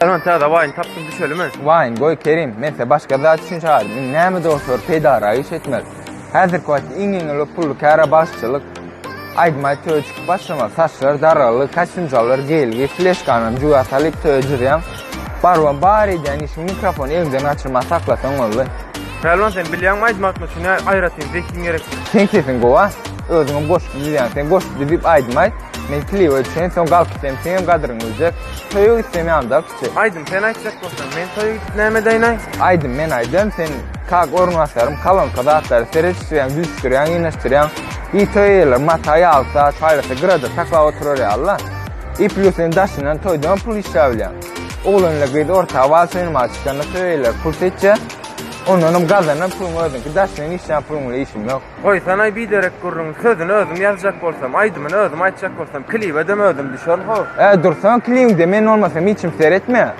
Pälwan täze waýn tapdym düşelimi? Waýn goý Kerim, men seni başga zat üçin çagyrdım. Indi näme dostlar peýdarak iş etmeli. Häzirki wagtda iň ýeňil we pully kär bagşyçylyk. Aýdym aýt toýa çykyp başlamaly. Saçlar daragly, kostýum-jallar geýilgi, fleşkanam jübä salyp toýa jyrýaň. Barybam bar edýän işiň mikrofony eliňden gaçyrman saklasaň boldy. Pälwan sen bilýäňmi aýdym aýtmak üçin aýratyn zehin gerek. Seň sesiň gowy-a. Özüňem goşgy düzýäň. Sen goşgy düzüp aýdym aýt. Men klibe düşeýin, soň galyp gitsem seňem gadyryňy biljek. Toýa gitsem ýanymda kiçi. Aýdym sen aýtjak bolsaň, men toýa gidip näme edeýin-aý? Aýdym men aýdam, sen kak orunbasarym, kolonka zatlary seredişdirýäň, düzüşdirýäň, ýygnaşdyrýaň. I toý eýeleri mata ýaly zat paýlasa gyrada saklap oturar ýaly-la. I plýus sen daşyndan toýdanam pul işläp bilýäň. Oglan ile gyz orta wals oýnamaga çykanda toý eýeleri pul seçýär. Ondanam gazanan puluň özüňki, daşyndan işlän puluň bilen işim ýok. Goýsanaý biderek gürrüňi, sözüni özüm ýazjak bolsam, aýdymyny özüm aýtjak bolsam, klibedem özüm düşerin how. Ä dursaň klibiňde men bolmasam hiç kim seretmeýär.